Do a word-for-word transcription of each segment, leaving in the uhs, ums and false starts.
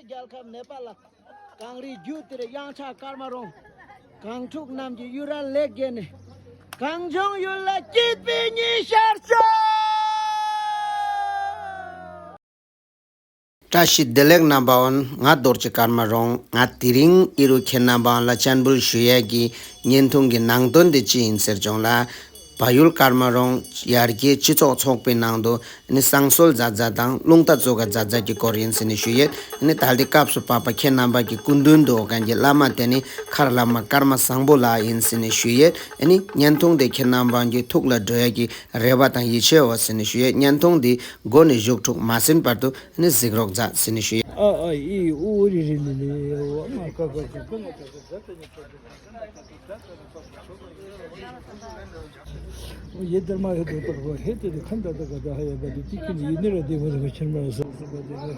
རྒྱལ་ཁབ་ནེ་པ་ལ། གངས་རིའི་རྒྱུད་དེར་གཡང་ཆགས་སྐར་མ་རོང་། གངས་ཕྲུག་རྣམས་ཀྱི་གཡུ་རལ་ལེགས་རྒྱས་ནས། གངས་ལྗོངས་ཡུལ་ལ་སྐྱིད་པའི་ཉི་ཤར་ཤོག་བཀྲ་ཤིས་བདེ་ལེགས་རྣམ་པ་འོན། ང་རྡོ་རྗེ་སྐར་མ་རོང་། ང་དེ་རིང་ཨི་རུ་ཁྱེད་རྣམ་པ་འོན་ལ་སྤྱན་འབུལ་ཞུ་ཡས་ཀྱི་བརྙན་ཐུང་གི་ནང་དོན་དེ་ཅི་ཡིན་ཟེར་བྱུང་ལ། བལ་ཡུལ་ཀརྨ་རོང་ཡར་རྒྱས་སྤྱི་ཚོགས་ཚོགས་པའི་ནང་དུ་ནི་བསང་གསོལ་མཛད་མཛད་དང་རླུང་རྟ་བཙུགས་མཛད་མཛད་ཀྱི་སྐོར་ཡིན་ཟེར་ནས་ཞུ་ཡས། ནི་ད་ལྟའི་སྐབས་སུ་བབ་པ་ཁྱེད་རྣམ་པ་གི་སྐུ་མདུན་དུ་འོ་མཁན་གྱི་བླ་མ་དེ་ནི་མཁར་བླ་མ་ཀརྨ་བཟང་པོ་ལགས་ཡིན་ཟེར་ནས་ཞུ་ཡས། ནི་བརྙན་ཐུང་དེ་ཁྱེད་རྣམ་པ་གི་ཐུགས་ལ་འགྲོ་ཡས་ཀྱི་རེ་བ་དང་ཡིད་ཆེས་འོ་ཟེར་ནས་ཞུ་ཡས། བརྙན་ཐུང་འདི་མགོ་ནས་མཇུག་འཁྲུག་མ་ཟིན་བར་དུ་ནི་གཟིགས་རོགས་མཛད་ཟེར་ནས་ཞུ་ཡས། ཨ་ཨ་ཨི་ཨུ་རི་རི་ལི་ལི་ཨོ་ཨ་མ་ཀ་ཀ་ཀ་ཀ་ཀ་ཀ་ཀ་ཀ་ཀ། ཡེ་དར་མ་ཧེ་དོ་དར་བ་ཧེ་ཏེ་དེ་ཁན་ད་ད་ག་ད་ཧ་ཡ་ག་དེ་ཏི་ཀི་ནི་ཡེ་ནི་ར་དེ་མ་ར་ཆེན་མ་སོ་སོ་ག་དེ་རེ།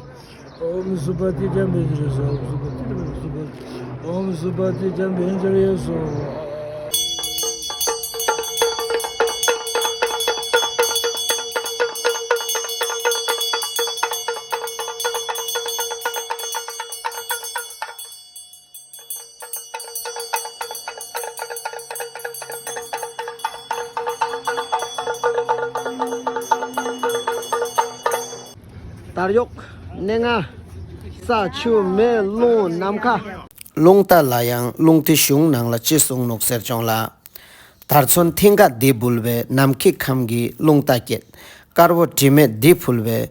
ཨོམ་སུ་པ་ཏི་ཏྱ་མེ་ཟེར་སོ། ཨོམ་སུ་པ་ཏི་ཏྱ་མེ་ཟེར་སོ། དར་གཡོག་སྣེ་ལྔ། ས་ཆུ་མེ་རླུང་ནམ་མཁའ། རླུང་རྟ་ལ་ཡང་རླུང་རྟའི་གཞུང་ནང་ལ་ཅི་གསུངས་ནུག་ཟེར་བྱུང་ལ། དར་ཚོན་མཐིང་ག་འདི་འབུལ་བས་ནམ་མཁའི་ཁམས་ཀྱི་རླུང་རྟ་བསྐྱེད། དཀར་པོ་དྲི་མེད་འདི་ཕུལ་བས།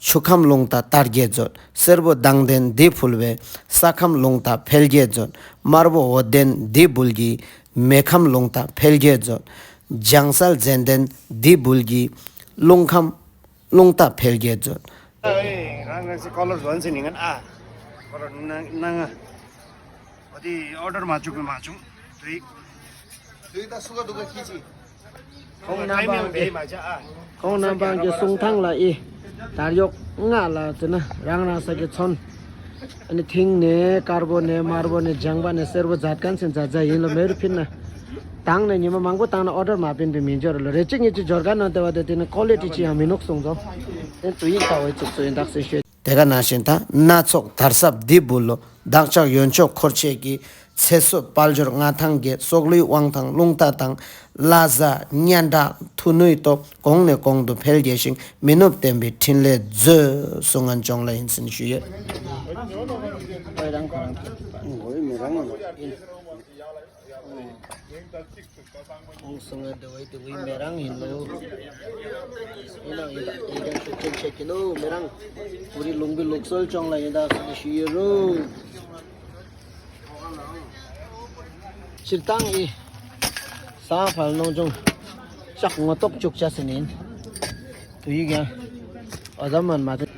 ཆུ་ཁམས་རླུང་རྟ་དར་རྒྱས་མཛོད། སེར་པོ་མདངས་ལྡན་འདི་ཕུལ་བས་ས་ཁམས་རླུང་རྟ་འཕེལ་རྒྱས་མཛོད། དམར་པོ་འོད་ལྡན་འདི་འབུལ་གྱིས་མེ་ཁམས་རླུང་རྟ་འཕེལ་རྒྱས་མཛོད། ལྗང་གསལ་མཚན་ལྡན་འདི་འབུལ་གྱིས་རླུང་ཁམས་རླུང་རྟ་འཕེལ་རྒྱས་མཛོད། ཨེ་རང་རང་སི་ཁོ་ལོར་ཟོན་སི་ནི་ངན་ཨ། ཁོ་ལོར་ནང་ནང་ཨ། འོ་དེ་ཨོ་ཌར་མ་བཅུག་པའི་མ་བྱུང་། དུས། དུས་ད་སུ་ག་འདུག་ག་ཁྱི་ཅི། ཁོང་རྣམ་པ་གི། ཁོང་རྣམ་པ་གི་གསུང་ཐང་ལ་ཨི། དར་གཡོག་ལྔ་ལ་ཟེར་ན་རང་རང་ས་གི་ཚོན། ཨ་ནི་མཐིང་ནས་དཀར་པོ་ནས་དམར་པོ་ནས་ལྗང་པ་ནས་སེར་པོ་མཛད་མཁན་ཚོས་མཛད་མཛད་ཡིན་ལ། མེ་རུ་ཕིན་ན། བཏང་ནས་ཉི་མ་མང་པོ་བཏང་ན་ཨོ་ཌར་མ་ཕིན་པའི་མི་འབྱོར་ལ། རེ་གཅིག་གཉིས་གཅིག་འབྱོར་ག་ན་དེ་བ་དེ་དེ་ནི་ཀོ་ལི་ཊི་ཅི་ཡང་མི་ནུག་གསུངས་ཚོ། དེ་དུ་ཡིག་ལྟ་བའི་ཚིག་ཚོ་ཡིན་དག་སེ་ཤོད། དེ་ག་ནང་བཞིན་ད་སྣ་ཚོགས་དར་ཟབ་འདི་འབུལ་ལོ། བདག་ཅག་ཡོན་མཆོད་འཁོར་བཅས་ཀྱི། ཚེ་བསོད་དཔལ་འབྱོར་མངའ་ཐང་རྒྱས། སྲོག་ལུས་དབང་ཐང་རླུང་རྟ་དང་། བླ་གཟའ་སྙན་གྲགས་མཐུ་ནུས་སྟོབས། གོང་ནས་གོང་དུ་འཕེལ་རྒྱས་ཤིང་། མི་ནུབ་བསྟན་པའི་འཕྲིན་ལས་མཛོད། གསུང་ངན་སྐྱོང་ལ་ཡིན་ཟིན་ཞུ་ཡོད། ཁོང་གསུང་ངན་འདི་བའི་དེ་བའི་མེ་རང་ཡིན་ལོ། ཡིན་ནའང་ཡིན་ད་ཡིན་ཀྱང་ཤུགས་རྐྱེན་ཆེ་གི་ལོ་མེ་རང་། བུ་རི་ལུང་པའི་ལུགས་སྲོལ་སྐྱོང་ལ་ཡིན་ད་ཟིན་ཞུ་ཡོད་རུ། སྤྱིར་བཏང་ཨི། ས་ཕལ་ནང་ཅུང་། ལྕགས་ངོ་ཏོག་བཅུག་བྱ་ཟིན་ཡིན། དུ་ཡིག་ཡང་། ཨ་ཟམ་མན་མ་ཐུ།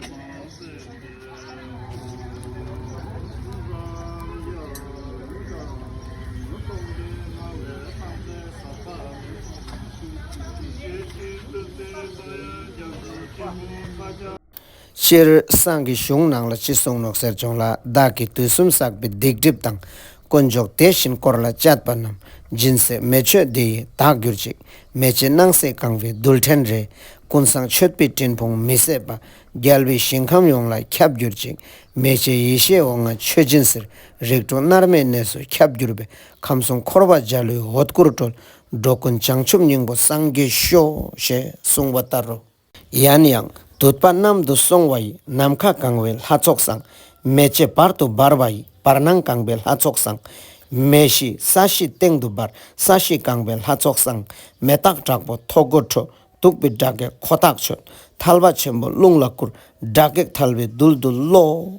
སྤྱིར་བསང་གི་གཞུང་ནང་ལ་ཅི་གསུངས་ནོག་ཟེར་བྱུང་ལ། བདག་གིས་དུས་གསུམ་བསགས་པའི་སྡིག་སྒྲིབ་དང་། དཀོན་མཆོག་དེ་བཞིན་བསྐོར་ལ་སྤྱད་པ་རྣམས། སྦྱིན་སྲེག་མེ་མཆོད་འདི་ཡིས་དག་གྱུར་ཅིག་མེ་ལྕེ་སྣང་སྲིད་གང་བའི་རྡུལ་ཕྲན་རེ། ཀུན་བཟང་མཆོད་པའི་སྤྲིན་ཕུང་མི་ཟད་པ། རྒྱལ་བའི་ཞིང་ཁམས་ཡོངས་ལ་ཁྱབ་གྱུར་ཅིག་མེ་ལྕེ་ཡེ་ཤེས་འོད་ལྔ་མཆོད་སྦྱིན་ཟེར། རིགས་དྲུག་མནར་མེད་གནས་སུ་ཁྱབ་གྱུར་པའི། ཁམས་གསུམ་འཁོར་བ་འཇའ་ལུས་འོད་སྐུར་སྤྲོལ། འགྲོ་ཀུན་བྱང་ཆུབ་སྙིང་པོ་སངས་རྒྱས་ཤོག་ཞེས་གསུངས་པ་ལྟར་རོ། ཡང་ཡང་། དུད་པ་གནམ་དུ་སོང་བ་ཡི། ནམ་མཁའ་གང་བའི་ལྷ་ཚོགས་བསང་། མེ་ལྕེ་བར་དུ་འབར་བ་ཡི། བར་སྣང་གང་བའི་ལྷ་ཚོགས་བསང་། མེ་བཞི་ས་གཞི་སྟེང་དུ་འབར། ས་གཞི་གང་བའི་ལྷ་ཚོགས་བསང་། མེ་སྟག་དྲག་པོ་ཐོག་སྒོ་ཁྲོད། གདུག་པའི་དགྲ་བགེགས་ཁོ་ཐག་ཆོད། ཐལ་བ་ཆེན་པོ་རླུང་ལ་བསྐུར། དགྲ་བགེགས་ཐལ་བའི་རྡུལ་དུ་རློག་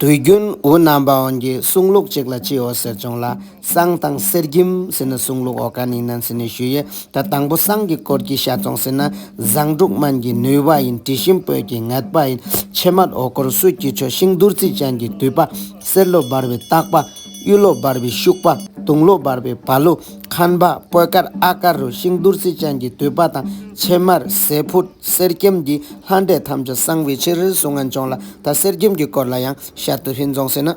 དུས་རྒྱུན་འུ་རྣམ་པ་འོན་གྱི་གསུང་ལུགས་གཅིག་ལ་ཅི་ཡོད་ཟེར་བྱུང་ལ། བསང་དང་གསེར་སྐྱེམས་ཟེར་ན་གསུང་ལུགས་འོ་ག་ནིང་ནན་ཟེར་ནས་ཞུ་ཡས། ད་དང་པོ་བསང་གི་སྐོར་གྱི་བཤད་སོང་ཟེར་ན། བཟང་དྲུག་སྨན་གྱི་ནུས་པ་ཡིན། དྲི་ཞིམ་སྤོས་ཀྱི་ངད་པ་ཡིན། ཕྱེ་མར་འོ་སྐོལ་སུས་ཀྱི་མཆོད། ཤིང་བདུད་རྩི་ཅན་གྱི་དུད་པ། གསེར་ལོ་འབར་བའི་སྟག་པ། གཡུ་ལོ་འབར་བའི་ཤུག་པ། དུང་ལོ་འབར་བའི་བ་ལུ། ཁན་པ། སྤོས་དཀར། ཨ་དཀར་རུ། ཤིང་བདུད་རྩི་ཅན་གྱི་དུད་པ་དང་ཕྱེ་མར་ཟས་ཕུད་གསེར་སྐྱེམས་ཀྱིས་ལྷ་འདྲེ་ཐམས་ཅད་བསང་བའི་ཕྱིར་གསུང་ངན་བྱུང་ལ། ད་གསེར་སྐྱེམས་ཀྱི་སྐོར་ལ་ཡང་བཤད་དུ་ཕིན་སོང་ཟེར་ན།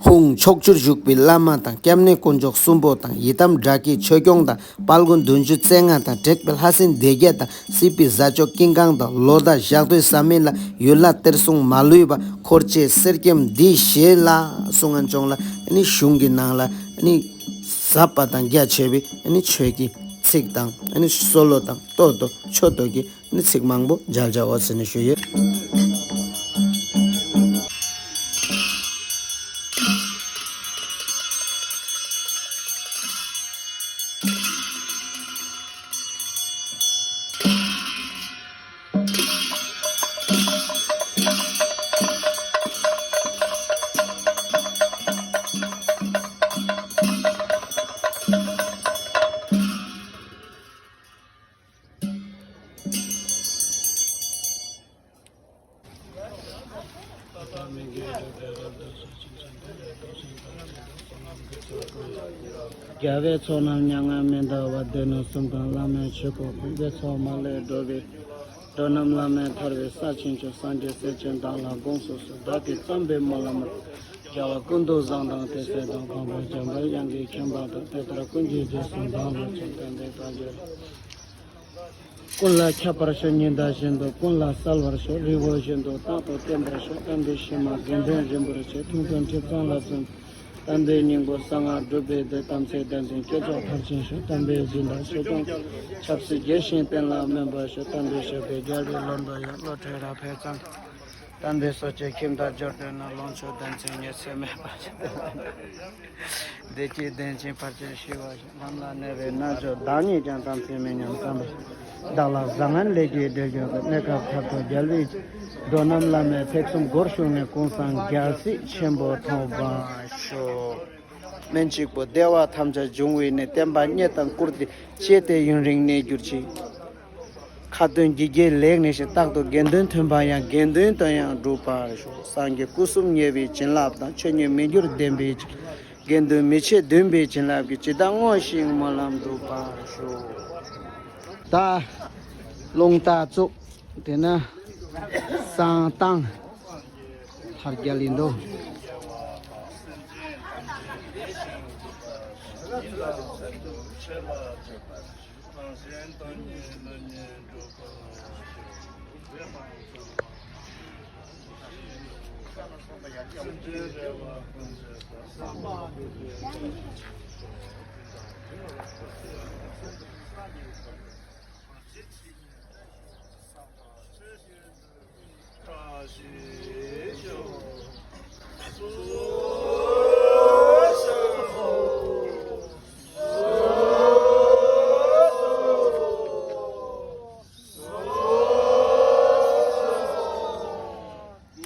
ཧཱུྃ་ཕྱོགས་བཅུར་བཞུགས་པའི་བླ་མ་དང་། སྐྱབས་གནས་དཀོན་མཆོག་གསུམ་པོ་དང་། ཡི་དམ་དགྲ་བགེགས་ཆོས་སྐྱོང་དང་། དཔལ་མགོན་བདུན་ཅུ་རྩ་ལྔ་དང་། དྲེགས་པའི་ལྷ་སྲིན་སྡེ་བརྒྱད་དང་། སྲིད་པའི་གཟའ་མཆོག་ཀིང་ཀང་དང་། ལོ་ཟླ་ཞག་དུས་ས་མིན་ལ། ཡུལ་ལྷ་གཏེར་སྲུང་མ་ལུས་པ། འཁོར་བཅས་གསེར་སྐྱེམས་འདི་བཞེས་ལ་གསུང་ངན་བྱུང་ལ། ཨ་ནི་གཞུང་གི་ནང་ལ་ཨ་ནི་ཟབ་པ་དང་རྒྱ་ཆེ་བའི་ཨ་ནི་ཆོས་ཀྱི་ཚིག་དང་། ཨ་ནི་གསོལ་ལོ་དང་བསྟོད་དོ་མཆོད་དོ་གི་ནི་ཚིག་མང་པོ་མཇལ་བྱའོ་ཟེར་ནས་ཞུ་ཡོད། རྒྱལ་བའི་ཚོགས་རྣམས་མྱ་ངན་མི་འདའ་བར། སྡེ་སྣོད་གསུམ་དང་བླ་མའི་ཆོས་སྐོར་ཕུན་པའི་ཚོགས། མ་ལུས་འགྲོ་བའི་འགྲོ་རྣམས་བླ་མེད་ཐར་བའི་ས་ཆེན་བྱོན། སངས་རྒྱས་སྲས་ཆེན་བདག་ལ་དགོངས་སུ་གསོལ། བདག་གིས་བརྩམས་པའི་སྨོན་ལམ་རྒྱལ་བ་ཀུན་ཏུ་བཟང་དང་དེ་སྲས་དང་། འཕགས་པ་འཇམ་དཔལ་དབྱངས་ཀྱི་མཁྱེན་པ་དང་། དེ་ལྟར་ཀུན་གྱི་རྗེས་སུ་འབྲང་བར་ཤོག་དམ་པའི་བཀའ་འགྱུར། ཀུན་ལ་ཁྱབ་པར་ཤོག་ཉི་ཟླ་བཞིན་དུ་ཀུན་ལ་གསལ་བར་ཤོག་རི་བོ་བཞིན་དུ་རྟག་ཏུ་བརྟན་པར་ཤོག་དམ་པའི་ཞི་མ་དགེ་འདུན་རིན་པོ་ཆེ། མཐོང་ཐོས་ཁྲི་གཙང་ལ་སོན། དམ་པའི་སྙིང་པོ་གསང་སྔགས་སྒྲུབ་པའི་སྡེ། དམ་ཚིག་ལྡན་ཅིང་བསྐྱེད་རྫོགས་མཐར་ཕྱིན་ཤོག་དམ་པའི་སྦྱིན་བདག་ཆོས་སྐྱོང་ཆབ་སྲིད་རྒྱས་ཤིང་བསྟན་ལ་སྨན་པར་ཤོག་དམ་པའི་ཞབས་པད་རྒྱལ་བའི་ལོ་འདོར་ཡང་། བློ་གྲོས་རབ་འཕེལ་གཙང་དམ་པའི་སོ་སྐྱེ་ཁྱིམ་བདག་འབྱོར་ལྡན་ན། ལོངས་སྤྱོད་ལྡན་ཅིང་ཉེས་ཚེ་མེད་པར་བདེ་སྐྱིད་ལྡན་ཅིང་བར་ཆད་ཞི་བར་ཤོག་ལམ་ལ་གནས་པའི་རྣལ་འབྱོར་བདག་ཉིད་ཀྱང་དམ་ཚིག་མི་ཉམས་བསམ་པ། བདག་ལ་བཟང་ངན་ལེགས་ཀྱི་འབྲས་ཀྱང་དགོས། གནས་སྐབས་མཐར་ཐུག་རྒྱལ་བའི་འགྲོ་རྣམས་བླ་མེད་ཐེག་གསུམ་སྒོར་ཞུགས་ནས། གུང་སེང་རྒྱལ་སྲིད་ཆེན་པོ་ཐོབ་པར་ཤོག་སྨན་གཅིག་པུ་བདེ་བ་ཐམས་ཅད་འབྱུང་བའི་གནས། བསྟན་པ་རྙེད་དང་བཀུར་སྟི་བཅས་ཏེ་ཡུན་རིང་གནས་གྱུར་ཅིག་ཁ་ཏོན་དགེ་རྒྱས་ལེགས་གནས་ཤིང་། རྟག་ཏུ་དགེ་འདུན་མཐུན་པ་ཡང་། དགེ་འདུན་དོན་ཡང་འགྲུབ་པར་ཤོག་སངས་རྒྱས་སྐུ་གསུམ་ཉེ་བའི་བྱིན་རླབས་དང་། ཆོས་ཉིད་མི་འགྱུར་བདེན་པའི་དགེ་འདུན་མི་ཕྱེད་འདུན་པའི་བྱིན་རླབས་ཀྱིས། ཇི་ལྟར་བསྔོ་ཞིང་སྨོན་ལམ་འགྲུབ་པར་ཤོག་ད་རླུང་རྟ་བཙུགས། དེ་ནས་བསང་བཏང་། ལྷར་རྒྱལ་ཡིན་འདུག་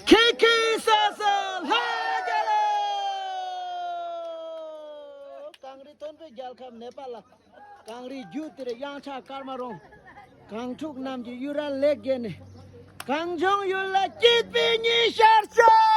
ཁེ་ཁེ་ས་ས་ལྷ་རྒྱལ་ལོ། གངས་རི་མཐོན་པོའི་རྒྱལ་ཁབ་ནེ་པ་ལ། གངས་རིའི་རྒྱུད་དེར་གཡང་ཆགས་སྐར་མ་རོང་། གངས་ཕྲུག་རྣམས་ཀྱི་གཡུ་རལ་ལེགས་རྒྱས་ནས། གངས་ལྗོངས་ཡུལ་ལ་སྐྱིད་པའི་ཉི་ཤར་ཤོག